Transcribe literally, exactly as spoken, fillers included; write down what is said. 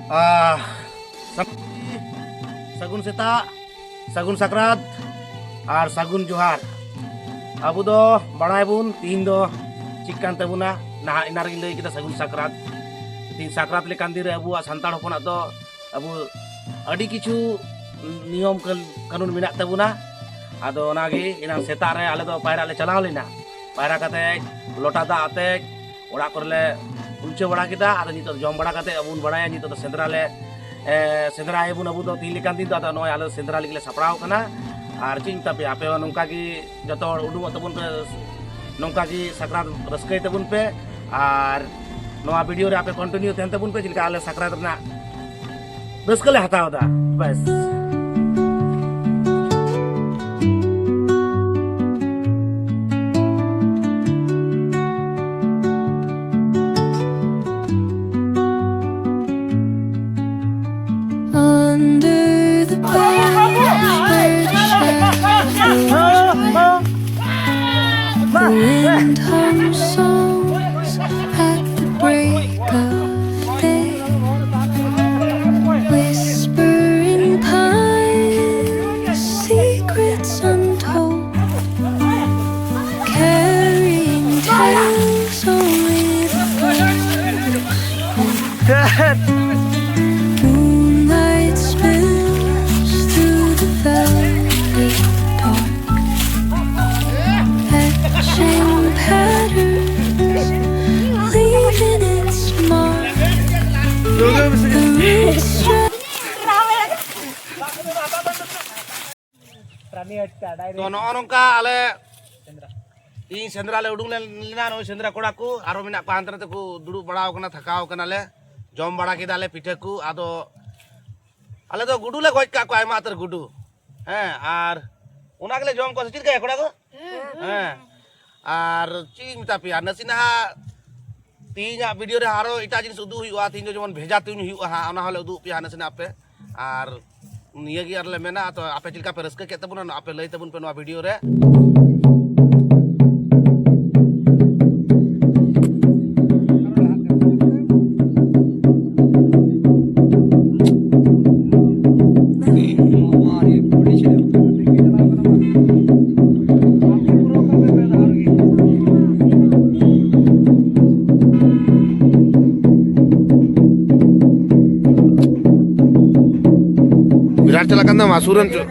ᱟᱦ, ᱥᱟᱹᱜᱩᱱ ᱥᱮᱛᱟᱜ, ᱥᱟᱹᱜᱩᱱ ᱥᱟᱠᱨᱟᱛ ᱟᱨ ᱥᱟᱹᱜᱩᱱ ᱡᱚᱦᱟᱨ᱾ ᱟᱵᱚ ᱫᱚ ᱵᱟᱲᱟᱭᱟᱵᱚᱱ ᱛᱤᱦᱤᱧ ᱫᱚ ᱪᱮᱫ ᱠᱟᱱ ᱛᱟᱵᱚᱱᱟ᱾ ᱱᱟᱦᱟᱜ ᱮᱱᱟᱝ ᱨᱮᱜᱮᱧ ᱞᱟᱹᱭ ᱠᱮᱫᱟ ᱥᱟᱹᱜᱩᱱ ᱥᱟᱠᱨᱟᱛ᱾ ᱛᱤᱦᱤᱧ ᱥᱟᱠᱨᱟᱛ ᱞᱮᱠᱟᱱ ᱫᱤᱱ ᱨᱮ ᱟᱵᱚᱣᱟᱜ ᱥᱟᱱᱛᱟᱲ ᱦᱚᱯᱚᱱᱟᱜ ᱫᱚ ᱟᱵᱚ ᱟᱹᱰᱤ ᱠᱤᱪᱷᱩ ᱱᱤᱭᱚᱢ ᱠᱟᱱ-, ᱠᱟᱹᱱᱩᱱ ᱢᱮᱱᱟᱜ ᱛᱟᱵᱚᱱᱟ᱾ ᱟᱫᱚ ᱚᱱᱟᱜᱮ ᱮᱱᱟᱝ ᱥᱮᱛᱟᱜ ᱨᱮ ᱟᱞᱮ ᱫᱚ ᱯᱟᱭᱨᱟᱜ ᱞᱮ ᱪᱟᱞᱟᱣ ᱞᱮᱱᱟ᱾ ᱯᱟᱭᱨᱟ ᱠᱟᱛᱮ ᱞᱚᱴᱟ ᱫᱟᱜ ᱟᱛᱮ ᱚᱲᱟᱜ ᱠᱚᱨᱮ ᱞᱮ ᱩᱞᱪᱟᱹ ᱵᱟᱲᱟ ᱠᱮᱫᱟ᱾ ᱟᱫᱚ ᱱᱤᱛᱚᱜ ᱡᱚᱢ ᱵᱟᱲᱟ ᱠᱟᱛᱮ ᱟᱵᱚ ᱵᱚᱱ ᱵᱟᱲᱟᱭᱟ ᱱᱤᱛᱚᱜ ᱫᱚ ᱥᱮᱸᱫᱽᱨᱟ ᱞᱮ, ᱮ, ᱥᱮᱸᱫᱽᱨᱟᱭᱟᱵᱚᱱ ᱟᱵᱚ ᱫᱚ ᱛᱤᱦᱤᱧ ᱞᱮᱠᱟᱱ ᱫᱤᱱ ᱫᱚ᱾ ᱟᱫᱚ ᱱᱚᱜᱼᱚᱭ ᱟᱞᱮ ᱥᱮᱸᱫᱽᱨᱟ ᱞᱟᱹᱜᱤᱫ ᱞᱮ ᱥᱟᱯᱲᱟᱣ ᱠᱟᱱᱟ᱾ ᱟᱨ ᱪᱮᱫ ᱤᱧ ᱢᱮᱛᱟ ᱯᱮᱭᱟ, ᱟᱯᱮ ᱦᱚᱸ ᱱᱚᱝᱠᱟ ᱜᱮ ᱡᱚᱛᱚ ᱦᱚᱲ ᱩᱰᱩᱠᱚᱜ ᱛᱟᱵᱚᱱ ᱯᱮ, ᱱᱚᱝᱠᱟ ᱜᱮ ᱥᱟᱠᱨᱟᱛ ᱨᱟᱹᱥᱠᱟᱹᱭ ᱛᱟᱵᱚᱱ ᱯᱮ᱾ ᱟᱨ ᱱᱚᱣᱟ ᱵᱷᱤᱰᱤᱭᱳ ᱨᱮ ᱟᱯᱮ ᱠᱚᱱᱴᱤᱱᱤᱭᱩ ᱛᱟᱦᱮᱱ ᱛᱟᱵᱚᱱ ᱯᱮ, ᱪᱮᱫ ᱞᱮᱠᱟ ᱟᱞᱮ ᱥᱟᱠᱨᱟᱛ ᱨᱮᱱᱟᱜ ᱨᱟᱹᱥᱠᱟᱹ ᱞᱮ ᱦᱟᱛᱟᱣ ᱮᱫᱟ᱾ ᱵᱮᱥ᱾ Under the bridge where the shadows fall, the wind hums songs at the break of day, whispering pines, secrets untold, carrying tales only the birds. Moonlight spills through the velvet dark, etching patterns, leaving its mark. The roots strike ᱛᱚ, ᱱᱚᱜᱼᱚ ᱱᱚᱝᱠᱟ ᱟᱞᱮ ᱤᱧ ᱥᱮᱸᱫᱽᱨᱟ ᱞᱮ ᱩᱰᱩᱝ ᱞᱮᱱ ᱞᱮᱱᱟ᱾ ᱱᱚᱜᱼᱚᱭ ᱥᱮᱸᱫᱽᱨᱟ ᱠᱚᱲᱟ ᱠᱚ ᱟᱨᱚ ᱢᱮᱱᱟᱜ ᱠᱚᱣᱟ ᱦᱟᱱᱛᱮ ᱱᱟᱛᱮ ᱠᱚ ᱫᱩᱲᱩᱵ ᱵᱟᱲᱟᱣ ᱠᱟᱱᱟ, ᱛᱷᱟᱠᱟᱣ ᱠᱟᱱᱟᱞᱮ, ᱡᱚᱢ ᱵᱟᱲᱟ ᱠᱮᱫᱟᱞᱮ ᱯᱤᱴᱷᱟᱹ ᱠᱚ᱾ ᱟᱫᱚ ᱟᱞᱮ ᱫᱚ ᱜᱩᱰᱩ ᱞᱮ ᱜᱚᱡ ᱠᱟᱜ ᱠᱚᱣᱟ, ᱟᱭᱢᱟ ᱩᱛᱟᱹᱨ ᱜᱩᱰᱩ᱾ ᱦᱮᱸ, ᱟᱨ ᱚᱱᱟ ᱜᱮᱞᱮ ᱡᱚᱢ ᱠᱚᱣᱟ᱾ ᱥᱮ ᱪᱮᱫ ᱞᱮᱠᱟ ᱠᱚᱲᱟ ᱠᱚ? ᱦᱮᱸ᱾ ᱟᱨ ᱪᱮᱫ ᱤᱧ ᱢᱮᱛᱟ ᱯᱮᱭᱟ, ᱱᱟᱥᱮ ᱱᱟᱦᱟᱜ ᱛᱮᱦᱮᱧᱟᱜ ᱵᱷᱤᱰᱤᱭᱳ ᱨᱮ ᱟᱨᱚ ᱮᱴᱟᱜ ᱡᱤᱱᱤᱥ ᱩᱫᱩᱜ ᱦᱩᱭᱩᱜᱼᱟ᱾ ᱛᱮᱦᱮᱧ ᱫᱚ ᱡᱮᱢᱚᱱ ᱵᱷᱮᱡᱟ ᱛᱩᱧ ᱦᱩᱭᱩᱜᱼᱟ ᱦᱟᱸᱜ, ᱚᱱᱟ ᱦᱚᱸᱞᱮ ᱩᱫᱩᱜ ᱯᱮᱭᱟ ᱦᱟᱸᱜ ᱱᱟᱥᱮ ᱱᱟᱜ ᱟᱯᱮ᱾ ᱟᱨ ᱱᱤᱭᱟᱹ ᱜᱮ ᱟᱨ ᱞᱮ ᱢᱮᱱᱟ, ᱛᱚ ᱟᱯᱮ ᱪᱮᱫ ᱞᱮᱠᱟ ᱯᱮ ᱨᱟᱹᱥᱠᱟᱹ ᱠᱮᱫ ᱛᱟᱵᱚᱱᱟ, ᱟᱯᱮ ᱞᱟᱹᱭ ᱛᱟᱵᱚᱱ ᱯᱮ ᱱᱚᱣᱟ ᱵᱷᱤᱰᱤᱭᱳ ᱨᱮ᱾ ᱪᱟᱞᱟᱜ ᱠᱟᱱ ᱛᱟᱢᱟ ᱥᱩᱨᱮᱢ ᱪᱚ᱾